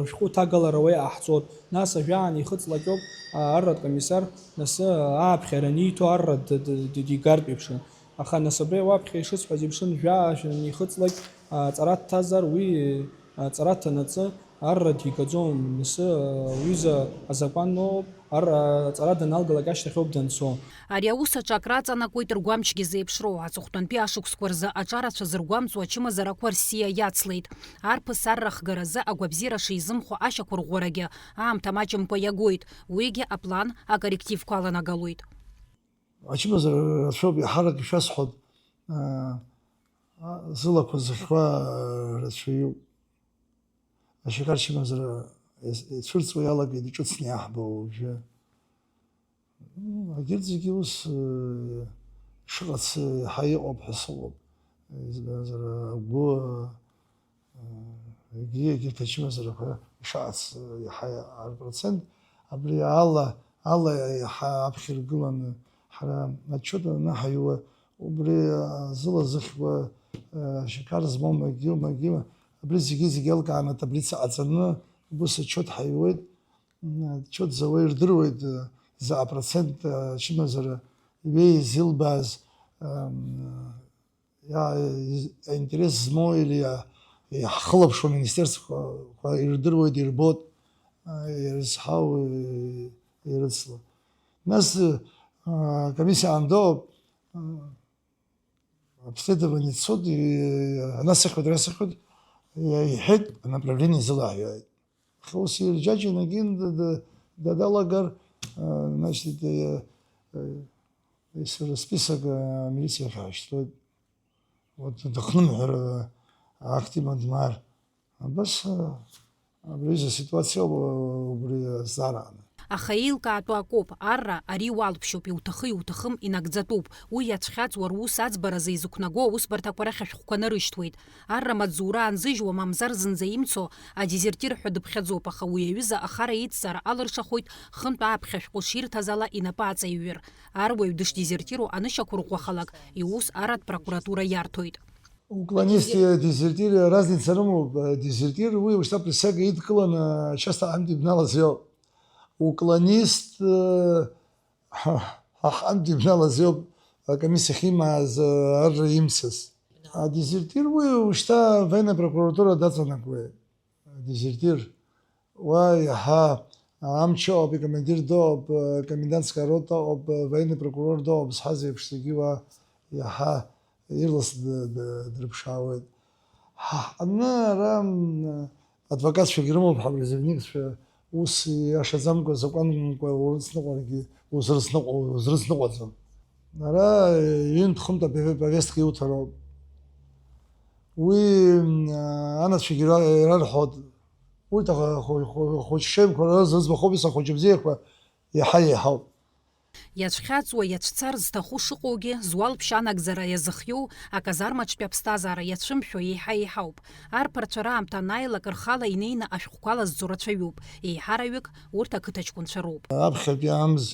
рышәҟәы ҭагалара уа иҟаҳҵоит. Нас ажәаан ихыҵлакьоуп, а, арратә комиссар, нас, а, ааԥхьара аниҭо арра д-, д-, д-, дигартә еиԥшын. Аха нас абри уаԥхьа ишысҳәаз еиԥшын, жәаа нихыҵлак, а, ҵара дҭазар, уи, а, ҵара ҭанаҵы, арра дигаӡом, мсы, а, уҩыза азакәан ноуп, арра аҵара даналгалак ашьҭахьоуп данцо. Ари аус аҿы акраҵанакуеит ргәамчгьы зеиԥшроу. Аҵыхәтәантәи ашықәсқәа рзы аҿарацәа зыргәамҵуа ачымазарақәа рсиа иацлеит. Арԥыс арра ахгаразы агәабзиара шизымхо ашьақәырӷәӷәарагьы аамҭа маҷымкәа иагоит. Уигьы аплан акоррективқәа аланагалоит. Ачымазара рацәоуп, иаҳарак ишәасҳәоит, аа, а, зылақәа зыхьуа рацәаҩуп. Ашьакар чымазара ицәырҵуа иалагеит иҿыцны иаҳбо уажәы. М, егьырҭ зегьы ус, э, шыҟац еиҳа иҟоуп ҳәа сыҟоуп. Избанзар, агәы, э, егьи егьырҭ ачымазарақәа ишаҟац, э, иаҳа арпроцент. Абри ала, ала иаҳа аԥхьа иргыланы ҳара отчет анаҳаиуа, убри, а, зыла зыхьуа, э, ашьакар змоу магьы-, магьы-, абри зегьы-зегьы еилкааны атаблица ҟаҵаны, убыс отчет ҳаиуеит. М, отчет зауа ирдыруеит, э, заҟа процент, э, ачымазара ҩеиз илбааз, ам, иа-, из-, аинтерес змоу или иа-, иаҳхылаԥшуа министерствақәа ирдыруеит, ирбоит, а, ирызҳау, и-, ирыцло. Нас, а, комиссиа аандоуп, а, обследование цоит, и-, анасыхьуеит, расыхьуеит, иа-, иҳәеит, анаправление зылаҳәааит. Аха ус ирџьаџьа нагин д-, д-, д-, далагар, а, значит, э, э, ес-, список, а, милициа ахь аашьҭуеит. Вот дыхнымҳәыр, а, ахьтә имадмар. Абас, а, абри изы аситуациа ауп, а, убри азҵаарааны. Аха еилкаатәу акоуп, арра ари уалԥшьоуп, иуҭахы-иуҭахым инагӡатәуп. Уи иацәхьаҵуа рус аӡбаразы изықәнаго аусбарҭақәа рахь ашәҟәқәа нарышьҭуеит. Арра маҵзура анзыжьуа, мамзар зынӡа имцо, адезертир ҳәа дыԥхьаӡоуп, аха уи аҩыза ахара идҵара алыршахоит, хынтә ааԥхьа ашәҟәы ширҭаз ала инапы аҵаиҩыр. Аруаҩ дышдезертиру анышьақәырӷәӷәахалак, иус арратә прокуратура иарҭоит. Уклонисти дезертири разница рымоуп. Дезертир уи ушьҭа присяга идкыланы ачаста амтә ибналаз иоуп. Уклонист, э, ҳа, ҳа ҳамтә ибналаз иоуп, акомиссиа ахьимааз, э, арра имцаз. Адезертир уи ушьҭа военная прокуратура даҵанакуеит. Адезертир. Уа иаҳа амч ыҟоуп, икомандир дыҟоуп, комендантская рота ыҟоуп, военный прокурор дыҟоуп зҳәаз еиԥш зегьы уа иаҳа ирласны д-, д-, дрыԥшаауеит. Ҳа ҳҟны ара, м, адвокатцәагьы рымоуп, ҳа призывникцәа, ус иашаӡамкәа закәанмкәа урыцныҟәаргьы узрыцныҟәа-, узрыцныҟәаӡом. Ара ҩынтә-хынтә апов-, повестка иуҭароуп. Уи, м, анацәагьы ира-, ирарҳәоит. Урҭ аха-, хәы-, хәы-, хәыҷ-шеимқәа рзыӡбахә ауп, ис ахәыҷы бзиақәа иаҳа еиҳауп. Иацәхьаҵуа, иацәцар зҭаху шыҟоугьы, зуалԥшьа анагӡара иазыхиоу аказармаҿтәи аԥсҭазаара иацәымшәо еиҳа еиҳауп. Арԥарцәа раамҭа анааилак рхала инеины ашәҟәқәа лазҵо рацәаҩуп, еиҳараҩык урҭ ақыҭаҷкәынцәа роуп. Аԥхьатәи амз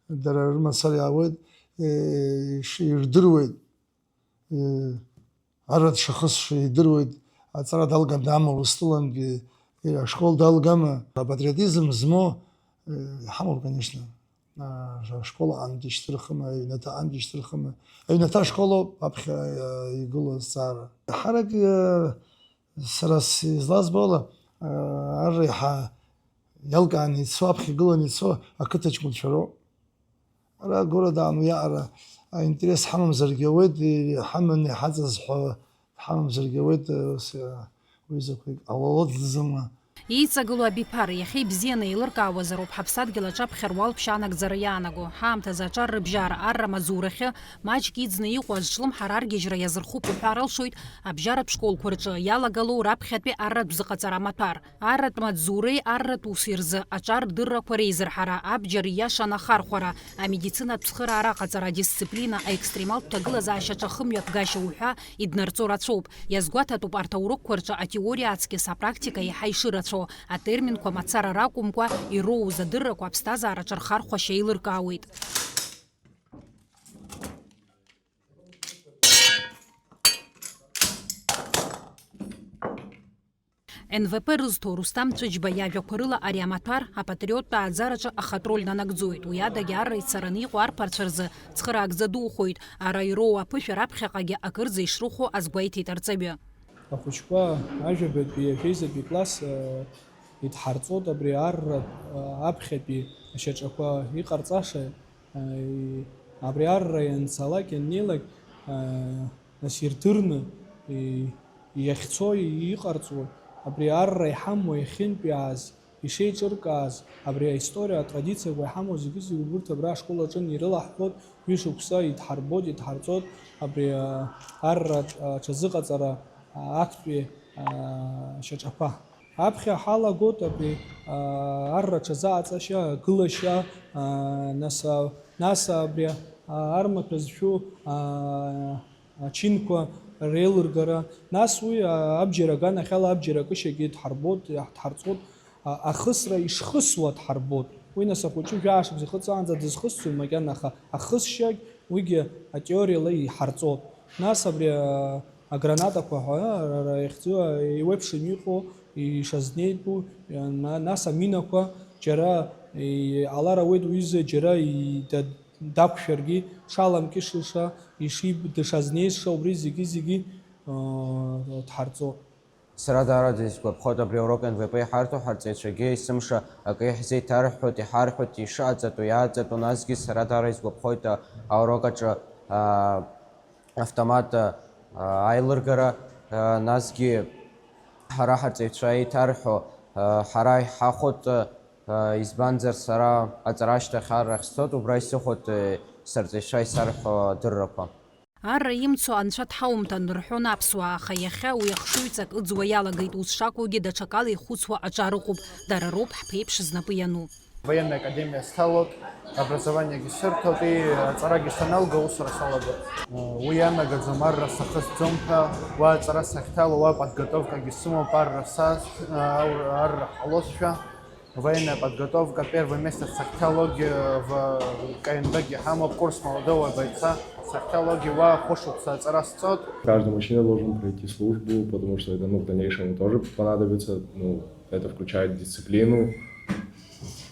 дара рымацара иаауеит, е, иш-, ирдыруеит, е, арра дшахысша идыруеит, аҵара далгама, амала Урыстәылантәи, е, ашкол далгама, апатриотизм змоу, е, иҳамоуп, конечно. А, ашкол аҟынтә ишьҭырхыма, аҩнаҭа аҟынтә ишьҭырхыма, аҩнаҭа ашкол ауп аԥхьа, а, игылоу азҵаара. Ҳарак, а, сара сизлазбо ала, а, арра иаҳа иалкааны ицо, аԥхьа игыланы ицо ақыҭаҷкәынцәа роуп. Ара городаан уиаҟара аинтерес ҳамамзаргьы ауеит, и-, ҳаманы иҳаҵаз ҳәа ҳамамзаргьы ауеит, ус, а, уҩызақәагь ҟалалаӡом. Иҵагылоу абиԥара иахьа ибзианы еилыркаауазароуп ҳаԥсадгьыл аҿаԥхьа руалԥшьа анагӡара иаанаго. Ҳаамҭазы аҿар рыбжьара, арра маҵзурахьы, маҷк иӡны иҟоу азҿлымҳара аргьежьра иазырхуп уҳәар алшоит абжьаратә школқәа рҿы иалагалоу раԥхьатәи арратә зыҟаҵара амаҭәар. Арратә маҵзуреи арратә уси рзы аҿар рдыррақәа реизырҳара, абџьар ииашаны ахархәара, амедицинатә цхыраара аҟаҵара, адисциплина, аекстремалтә ҭагылазаашьаҿы ахымҩаԥгашьа уҳәа иднарҵо рацәоуп. Иазгәаҭатәуп арҭ аурокқәа рҿы атеориа аҵкьыс апрактика еиҳа ишырацәоу. Атерминқәа мацара ракәымкәа, ироуз адыррақәа аԥсҭазаараҿы рхархәашьа еилыркаауеит. Н В П рызҭо Рустам Ҵәыџьба иажәақәа рыла ари амаҭәар апатриоттә ааӡараҿы ахатә роль нанагӡоит, уи адагьы арра ицараны иҟоу арԥарцәа рзы цхыраагӡа духоит, ара ироуа аԥышәа раԥхьаҟагьы акырӡа ишрыхәо азгәеиҭеит арҵаҩы. Ахәыҷқәа ажәабатәи, ажәеизатәи класс, э, идҳарҵоит абри арратә, э, аԥхьатәи ашьаҿақәа иҟарҵаша, э, абри арра ианцалак, ианнеилак, э, нас ирдырны, э, иахьцо, иҟарҵо, абри арра иҳамоу, иахьынтәааз, ишеиҿыркааз, абри аисториа, атрадициақәа иҳамоу зегьы-зегьы убырҭ абра ашкол аҿы ирылаҳхуеит, ҩышықәса идҳарбоит, идҳарҵоит абри, а, арра аҽ-, аҽазыҟаҵара, а, актәи, а, шьаҿақәа. Аԥхьа ҳалагоит абри, а, арра аҽазыҟаҵашьа, агылашьа, а, нас, а, нас абри, а, армаҭәа зшәу, а, ачынқәа реилыргара, нас уи, а, абџьар аганахьала абџьар акышьагьы дҳарбоит, дҳарҵоит, а, ахысра ишхысуа дҳарбоит. Уи, нас, ахәыҷы жәаа шықәса ихыҵаанӡа дызхысӡом макьана, аха ахысшьагь уигьы атеориала иҳарҵоит. Нас абри, а, агранатақәа ҳәа, ара, ара иахьӡу, а, еиуеиԥшым иҟоу, ишазнеитәу, а, на-, нас аминақәа џьара, и-, иҟалар ауеит уи изы џьара и-, да-, дақәшәаргьы, дшаламкьышыша, ишиб-, дшазнеиша, убри зегьы-зегьы, аа, дҳарҵо. Сара даараӡа исгәаԥхоит абри аурок Н В П иҳарҭо ҳарҵаҩцәагьы, есымша акы иаҳзеиҭарҳәоит, иҳарҳәоит, ишыҟаҵатәу иааҵатәу, насгьы сара даара исгәаԥхоит, а, аурок аҿы, аа, автомат, аа, аилыргара, аа, насгьы ҳара ҳарҵаҩцәа еиҭарҳәо, аа, ҳара иҳахәоит, аа, избанзар, сара аҵара ашьҭахь аррахь сцоит, убра исыхәоит, сарҵаҩцәа исарҳәо адыррақәа. Арра имцо анцәа дҳаумҭан, рҳәон аԥсуаа, аха иахьа уи ахшыҩҵак ыӡуа иалагеит, ус шакәугьы даҽакала ихәыцуа аҿар ыҟоуп, дара роуп ҳԥеиԥш знапы иану. Военная академия сҭалоит, образованиагьы сырҭоит, и аҵарагьы саналга, аусура салагоит. Уи ианагаӡом арра сахысӡом ҳәа, уа аҵара сахьҭало, уа подготовкагьы сымоуп, арра са, аур-, арра ҟалозшәа. Военная подготовка, первое место сахьҭалогьы в К Н Б-гьы ҳамоуп, курс молодого бойца сахьҭалогьы уа хәышықәса аҵара сҵоит. Каждый мужчина должен пройти службу, потому что это, ну, в дальнейшем тоже понадобится, ну, это включает дисциплину,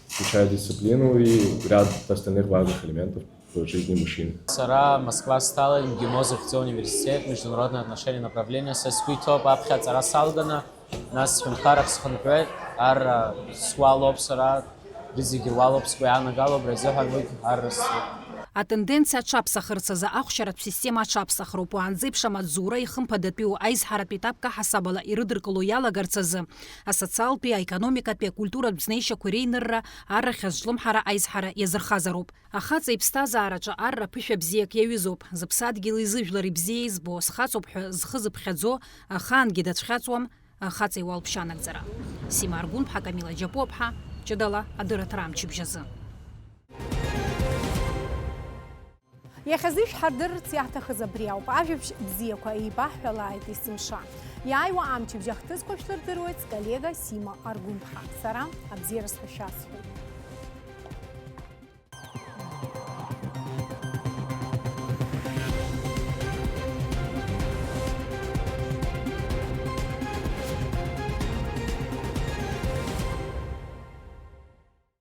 включает дисциплину и ряд остальных важных элементов в жизни мужчины. Сара Москва сҭалан, МГИМО захьӡу университет, международные отношения направление, са сгәы иҭоуп аԥхьа аҵара салганы, нас сҳәынҭқаррахь схынҳәуеит, арра суалоуп сара, уи зегьы уалоуп, сгәы иаанагало, убри азыҳәан уигь арра сҵоит. Атенденциа аҽаԥсахырц азы ахәшьаратә система аҽаԥсахроуп, уаанӡеиԥш амаҵзура ихымԥадатәиу аизҳаратә етапк аҳасабала ирыдыркыло иалагарц азы, асоциалтәи, аекономикатәи, акультуратә знеишьақәа реинырра аррахь азҿлымҳара аизҳара иазырхазароуп. Ахаҵа иԥсҭазаараҿы арра ԥышәа бзиак иаҩызоуп, зыԥсадгьыли зыжәлари бзиа избо, схаҵоуп ҳәа зхы зыԥхьаӡо, ахаангьы дацәхьаҵуам, ахаҵа иуалԥшьа анагӡара. Сима Аргәынԥҳа, Камила Џьапуаԥҳа, ҷыдала адырраҭара амчыбжь азы. Иахьазы ишәҳардырырц иаҳҭахыз абри ауп, ажәабжь бзиақәа еибаҳҳәалааит есымша. Иааиуа амчыбжь ахҭысқәа шәлырдыруеит сколлега Сима Аргәынԥҳа. Сара абзиара сҳәашьа сҳәоит.